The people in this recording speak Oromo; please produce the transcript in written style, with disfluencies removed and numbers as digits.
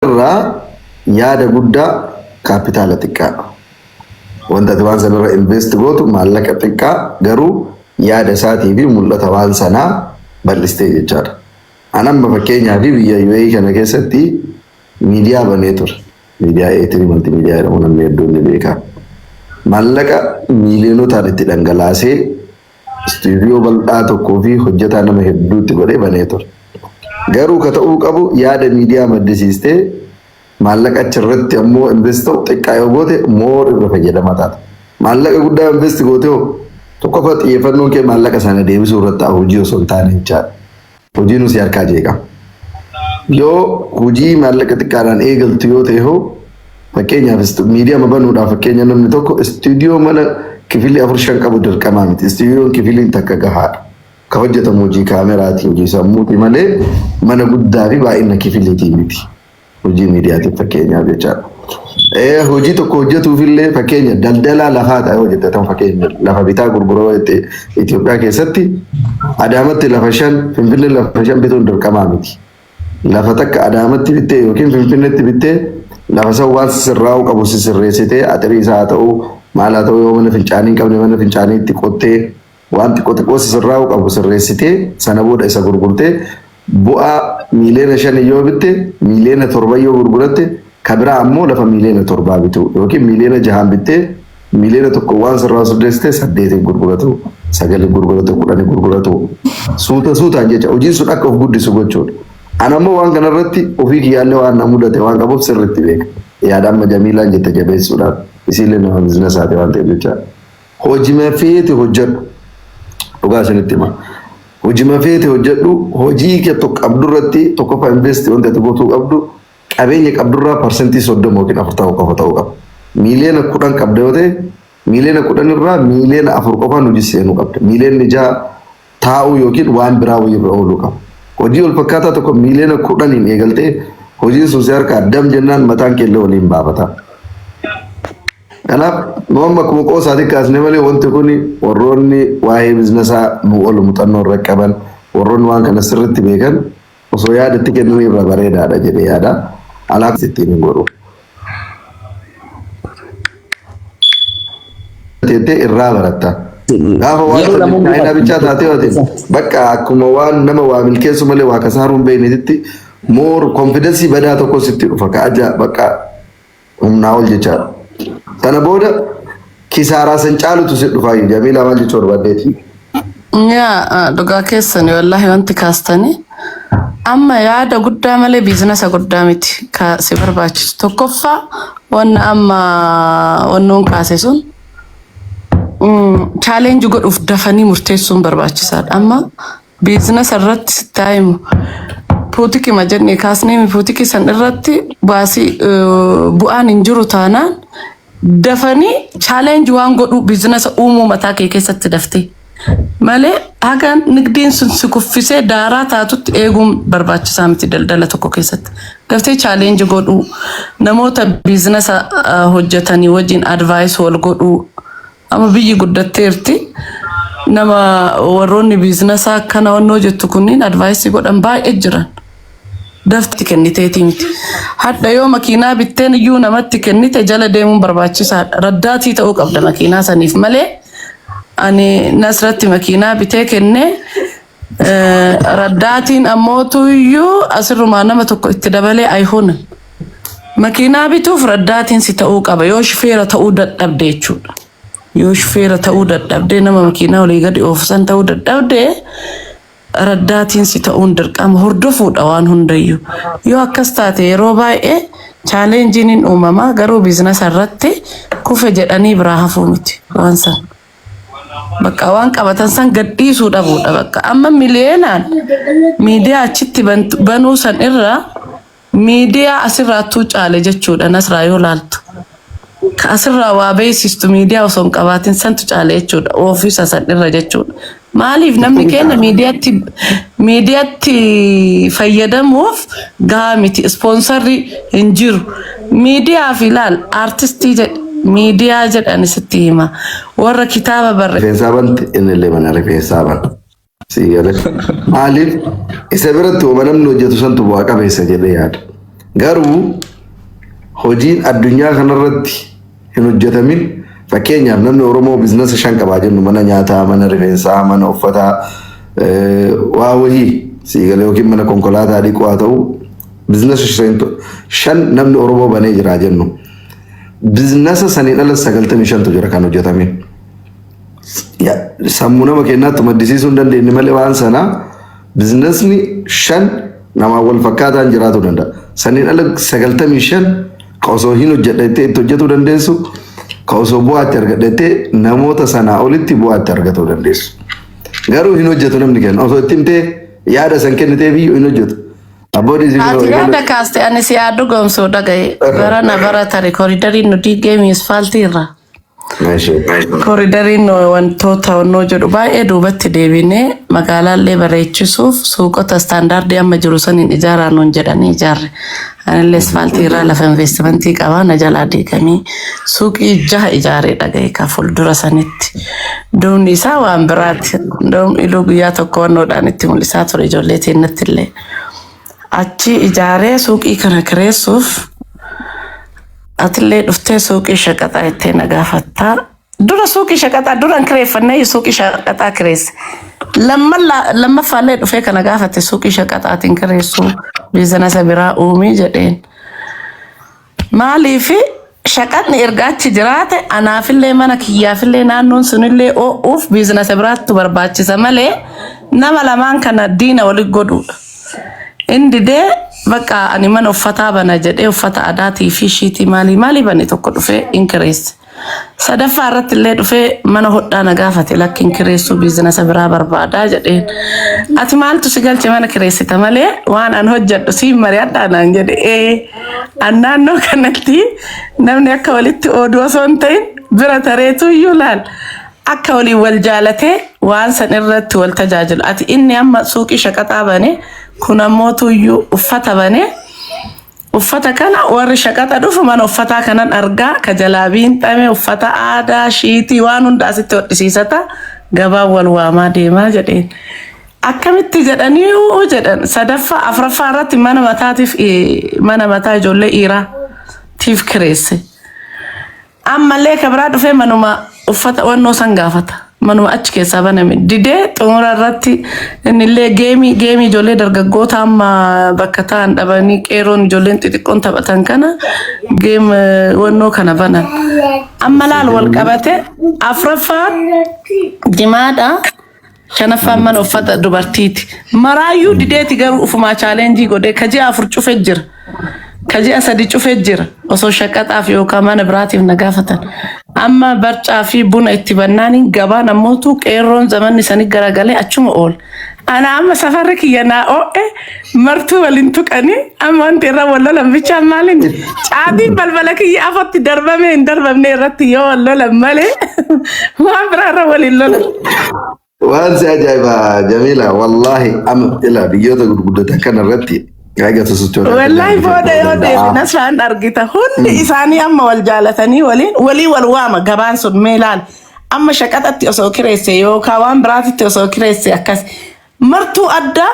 Irraa yaada guddaa kaapitaala xiqqaa. Wanta ati waan sanarra invest gootu maallaqa xiqqaa garuu yaada isaatii fi mul'ata waan sanaa bal'istee jechaadha. An amma fakkeenyaa fi biyya UAE kana keessatti miidiyaa banee ture. Miidiyaa A3 multimedia jedhamu namni hedduun ni beeka. Maallaqa miiliyonotaan itti dhangalaasee istuudiyoo bal'aa tokkoo fi hojjetaa nama hedduutti godhee banee ture. Garuu ka ta'uu qabu yaada miidiyaa maddisiistee maallaqa achirratti ammoo invest ta'u xiqqaa yoo goote more irra fayyadamaa taata. Maallaqa guddaa invest goote hoo tokkoffaa xiyyeeffannoon kee maallaqa sana deebisuu irratti ta'a hojii osoo hin taane jechaadha. Hojiin si harkaa jeeqama. Yoo hojii maallaqa xiqqaadhaan eegaltu yoo ta'e hoo fakkeenyaaf miidiyaa banuudhaaf fakkeenya namni tokko istuudiyoo mana kifilii afur shan qabu dirqamaa miti. Istuudiyoon kifiliin takka gahaadha. Ka hojjetamu hojii kaameraati, hojii sammuuti malee mana guddaa fi baay'ina kifiliitii miti. Hojii miidiyaatiif fakkeenyaaf jechaadha. Hojii tokko hojjetuufillee fakkeenya daldalaa lafaa ta'e hojjette ta'u fakkeenya lafa bitaa gurguruu jette Itoophiyaa keessatti Adaamatti lafa shan Finfinnee lafa shan bituun dirqamaa miti. Lafa takka Adaamatti bittee yookiin Finfinneetti bittee lafa san waan sisirraa'uu qabu sisirreessitee axirii isaa haa ta'u maal haa ta'u yoo mana fincaanii hin qabne mana fincaanii itti qottee waan xiqqoo xiqqoo sisirraa'uu qabu sirreessitee sana booda isa gurgurtee bu'aa 5 miiliyoona yoo bitte 7 miiliyoona yoo gurguratte ka biraa ammoo lafa 7 miiliyoona bituu yookiin 6 miiliyoonaan bittee 1 miiliyoona waan sirraa sirreessitee saddeetiin gurguratu sagalii gurguratu 10 gurguratu suuta suutaan jecha hojiin sun akka of guddisu gochuudha. Ana ammoo waan kanarratti ofii kiyyaallee waan na mudate waan qabuuf sirriitti beeka. Yaada amma Jamiilaan jette jabeessuudhaaf isiillee nama biizinessaati waan ta'eef jecha. Hojii feete hojjedhu. Dhugaa isinitti hima. Hojii feete hojjedhu hojii kee tokko qabdurratti tokkoffaa invest wanti ati gootuu qabdu qabeenya qabdurraa 30% yookiin 40 qofa ta'uu qaba. 10 miiliyoona qabda yoo ta'e 10 miiliyoona irraa 4 miiliyoona qofaan hojii seenuu qabda. 6 miiliyoona taa'uu yookiin waan biraa wayiirra ooluu qaba. Hojii wal fakkaataa tokko 10 miiliyoonaan eegaltee hojiin sun si harkaa dam jennaan mataan kee illee waliin baafata. Kanaaf nu amma akkuma qoosaatti kaasne malee wanti kun warroonni waa'ee biizinesaa nu ol muuxannoo irra qaban warroonni waan kana sirriitti beekan osoo yaadatti kennanii irra bareedaadha jedhee yaada. Alaa ittiin hin godhu. Teettee irraa baratta. Gaafa waan Yeroo sana lamuun milkaa'ina bichaa taatee yoo ta'e bakka akkuma waan nama waa milkeessu malee waa kasaaruu hin beeknetitti more confidence badaa tokko sitti dhufa ka aja bakka humnaa ol jechaadha. Sana booda kisaaraa san caalutu si dhufaa Jamiilaa maal jechuu barbaaddeeti? Yaa dhugaa keessani wallaahi wanti kaastanii amma yaada guddaa malee biizinasa guddaa miti ka si barbaachisu. Tokkoffaa wanna amma wannoon kaase sun challenge godhuuf dafanii murteessuun barbaachisaadha. Amma biizinasa irratti sitti haa himu. Puutikima jennee kaasnee puutikii san irratti baasii bu'aan hin jiru taanaan dafanii challenge waan godhu biizinasa uumuu mataa kee keessatti daftee. Malee haga nigdiin sun si kuffisee daaraa taatutti eeguun barbaachisaa miti daldala tokko keessatti. Daftee challenge godhuu namoota biizinasa hojjetanii wajjin advice wal godhuu amma biyyi guddatteerti. Nama warroonni biizinasa akkana wannoo jettu kunniin advice godhan baay'ee jiran. Dafti kenniteeti miti. Hadha yoo makiinaa bitteen iyyuu namatti kennite jala deemuun barbaachisaadha. Raddaatii ta'uu qabda makiinaa saniif malee ani Nasratti makiinaa bitee kennee raddaatiin ammootu iyyuu asirrumaa nama tokko itti dabalee ayhuuna. Makiinaa bituuf raddaatiin si ta'uu qaba yoo shifeera ta'uu dadhabde jechuudha. Yoo shifeera ta'uu dadhabde nama makiinaa olii gadi oofu san ta'uu dadhabde raddaatiin si ta'uun dirqama hordofuudha waan hundayyuu. Yoo akkas taate yeroo baay'ee challengeiin hin uumamaa garuu biizinasa irratti kufe jedhanii biraa hafuu miti waan san. Bakka waan qabatan san gadhiisuu dhabuudha bakka amma miliyeenaan miidiyaa achitti banuu san irraa miidiyaa asirraattuu caale jechuudha Nasraa yoo laaltu. Ka asirraa waa beeksistu miidiyaa osoo hin qabaatin santu caale jechuudha ofiisa san irra jechuudha. Maaliif namni keenya miidiyaatti fayyadamuuf gahaa miti ispoonsarri hin jiru. Miidiyaaf ilaal aartistii jedhe miidiyaa jedhan sitti hima warra kitaaba barre. Rifeensaa banti inni illee mana rifeensaa bana. Si galee. Maaliif isa biratti wama namni hojjetu santu bu'aa qabeessa jedhee yaada. Garuu hojiin addunyaa kanarratti hin hojjetamin, fakkeenyaaf namni Oromoo business shan qabaa jennu, mana nyaataa, mana rifeensaa, mana uffataa, waa wahii siigalee yookiin mana konkolaataa dhiquu haa ta'u, business shan namni Oromoo banee jira jennu. Business saniin ala 95tu jira kan hojjetamin. Sammuu nama keenyaatti maddisiisuu hin dandeenye malee waan sanaa businessni shan namaan wal fakkaataan jiraachuu danda'a. Saniin ala 95 ka osoo hin hojjedhettee itti hojjetuu dandeessu, ka osoo bu'aatti argadhettee namoota sanaa olitti bu'aatti argatuu dandeessu. Garuu hin hojjetu namni kenna. Osoo itti himtee yaada san kennitee biyyuu hin hojjetu. Abboodii si Ati yaada kaaste, ani si yaadu goomsuu dhagaye. Barana bara tare koridariin nu diigee asfaaltii irraa. Koridariin wantoota onnoo jedhu baay'ee duubatti deebinee magaalaallee bareechisuuf suuqota standardii amma jiru saniin ijaaraa nuun jedhanii ijaarre. Anillee asfaaltii irraa lafa investimentii qabaa, na jalaa diigamii suuqii jaha ijaaree dhagaye ka fuuldura sanitti. Duubni isaa waan biraati. Duubni iluu guyyaa tokko wannoodhaan itti mul'isaa ture ijoollee teennatti illee. Achi ijaaree suuqii kana kireessuuf atillee dhuftee suuqii shaqaxaa ittee na gaafattaa. Dura suuqii shaqaxaa duran kireeffannee suuqii shaqaxaa kireesse. Lammaffaallee dhufee kana gaafate, suuqii shaqaxaatiin kireessuu, business biraa uumii jedheen. Maaliif shaqaxni erga achi jiraate anaafillee mana kiyyaafillee naannoon sunillee oo'uuf business biraattu barbaachisa malee nama lamaan kana diina walitti godhuudha. Inni didee, bakka ani mana uffataa bana jedhee uffata aadaatii fi shiitii maalii maalii bane tokko dhufee hin kireesse. Sadaffaa irratti illee dhufee mana hodhaa na gaafate, lakki hin kireessuu, business biraa barbaadaa jedheen. Ati maaltu si galche, mana kireessita malee waan an hojjedhu siin mari'adhaa naan jedhe. Ee, an naannoo kanatti namni akka walitti ooduu osoo hin ta'in bira tareetu iyyuu laal. Akka waliin wal jaalatee waan san irratti wal tajaajilu. Ati inni amma suuqii shaqaxaa bane, kun ammoo iyyuu uffata bane. Uffata kana warri shaqaxa dhufu mana uffataa kanan argaa, ka jalaabiin xame, uffata aadaa, shiitii, waan hunda asitti hodhisiisata, gabaan wal waamaa deemaa jedheen. Akkamitti jedhanii jedhan. Sadaffaa afuraffaa irratti mana mataatiif, mana mataa ijoollee dhiiraatiif kireesse. Ammallee ka biraa dhufee manuma uffata wannoo san gaafata. Manuma achi keessaa baname. Didee xumura irratti innillee gameii ijoollee dargaggoota amma bakka ta'an dhabanii qeeroon ijoolleen xixiqqoon taphatan kana game wannoo kana banan. Amma laal wal qabate, afuraffaan jimaadha. Shanaffaan mana uffata dubartiiti. Maraayyuu dideeti, garuu ufumaa challenge godhee ka ji'a 4 cufee jira. Ka ji'a 3 cufee jira. Osoo shaqaxaaf yookaan mana biraatiif na gaafatan. Amma barcaa fi buna itti bannaaniin gabaan ammootu qeerroon zamanni sanii garagalee achuma oola. Ana amma safarri kiyya naa oo'e, martuu waliin tuqanii amma wanti irra wal lolan bichaan maaliin caatiin balbala kiyya afatti darbame hin darbamne irratti yoo wal lolan malee waan biraa irra waliin lolan. Waan si ajaa'iba Jamiila, wallahi amma ila biyyoota gurguddatan kana irratti eega sosochoota. Wallahi booda yoo deebine asfaan argita, hundi isaanii amma wal jaalatanii waliin walii wal waama. Gabaan sun mee ilaal, amma shaqaxatti osoo kireesse yookaan waan biraatitti osoo kireesse akkas martuu addaa.